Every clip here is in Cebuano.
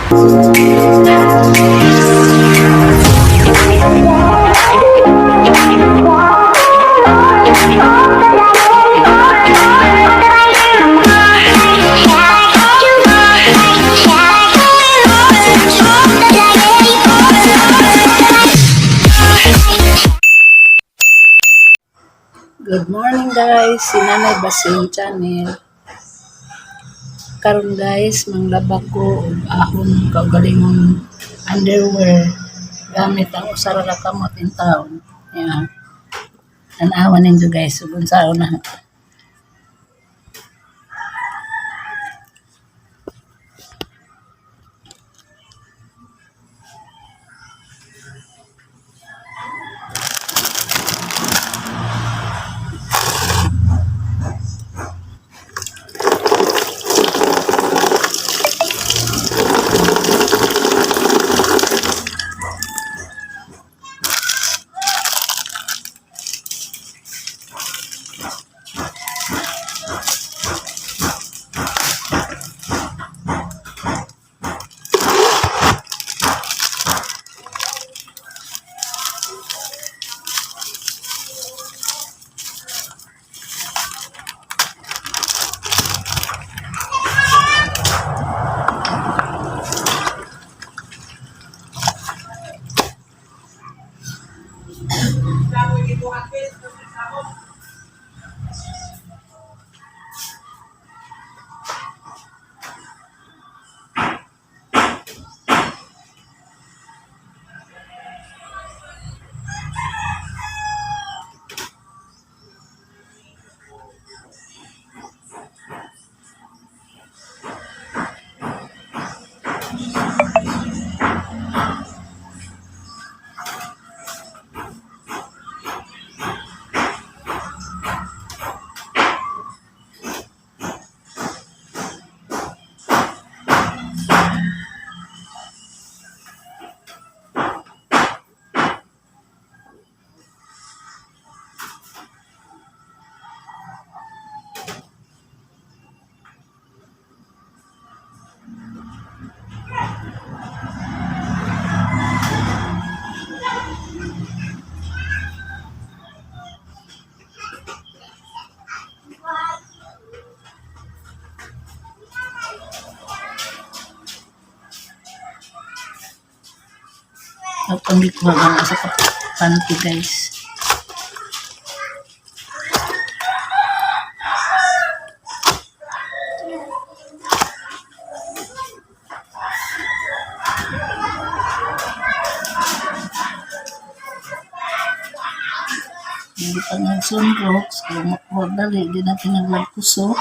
Good morning, guys, si Nanay Basing Channel. Karon, guys, manglaba ko og akong kaugalingong underwear gamit ang usa ra ka kamot in town. Yeah. Tan-awa ninyo, guys, ug unsaon na. Atong gikuha ang usa ka panty, guys. Hindi pa nga sunrocks, kung makuha dali, di natin naglagkuso.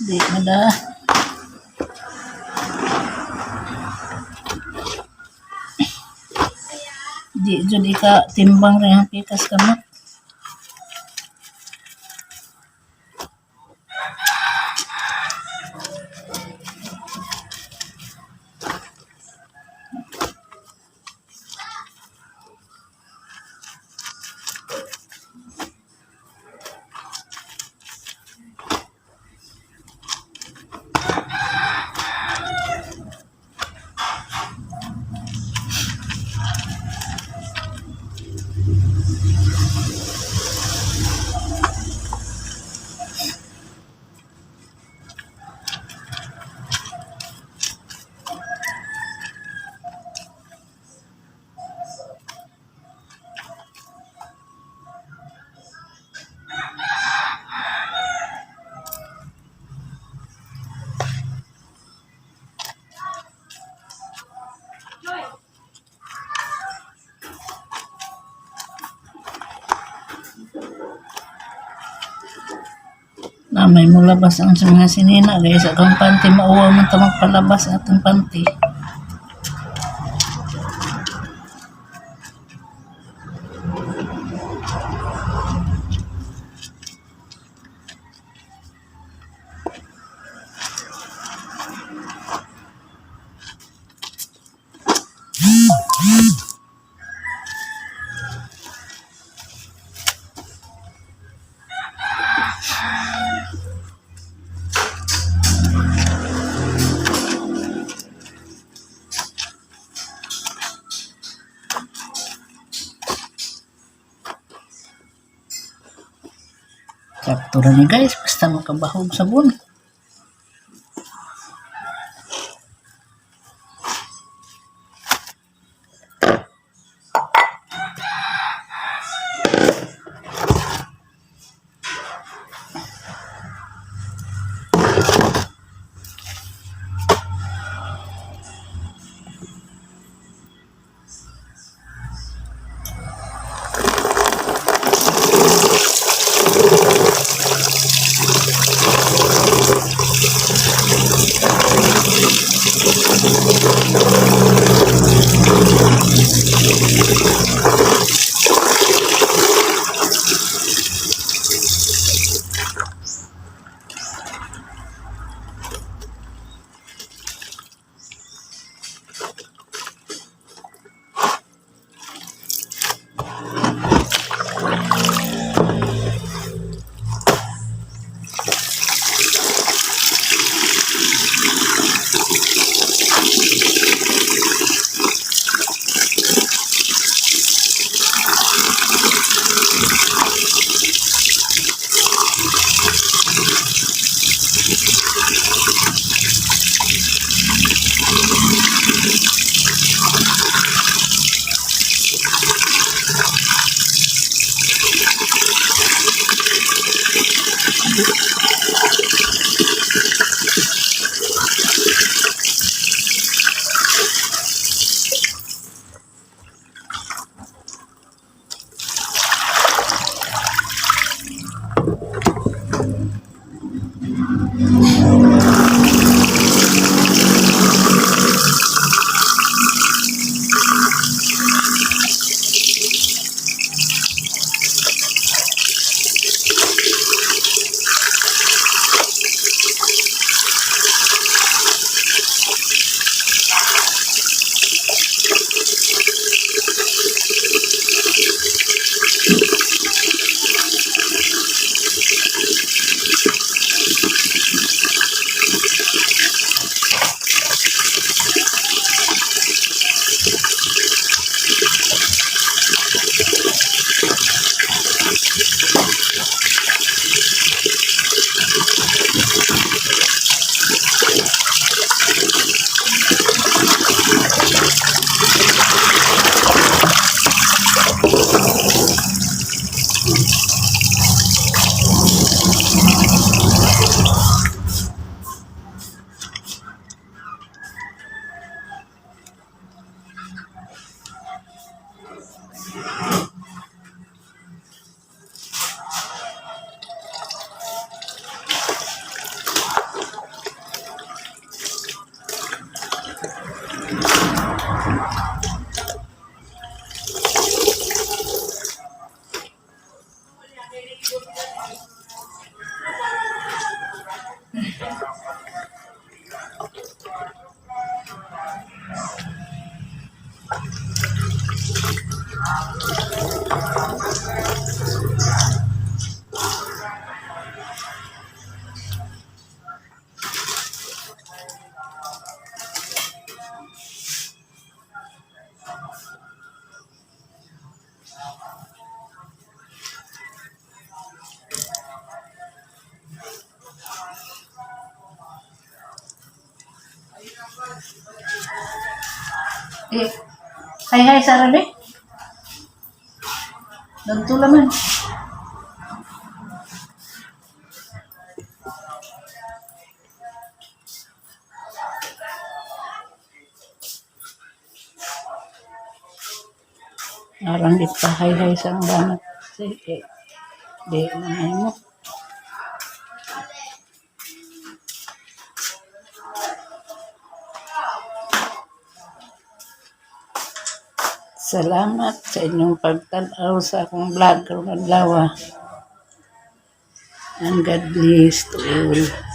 Di na da. Di jud ika timbang rin ang pikas kamot. May mulabas ang mga sinina guys. Akong panty, mauwa man ta magpalabas atong panty. Sakto ra ni guys, basta makabahog sabon. Eh, hi hi Sarah be. Nagtula man. Arang di pa hi hi sa ang banat. Sige. Di man mo. Salamat sa inyong pagtan-aw sa akong vlog karong adlaw. And God bless to all.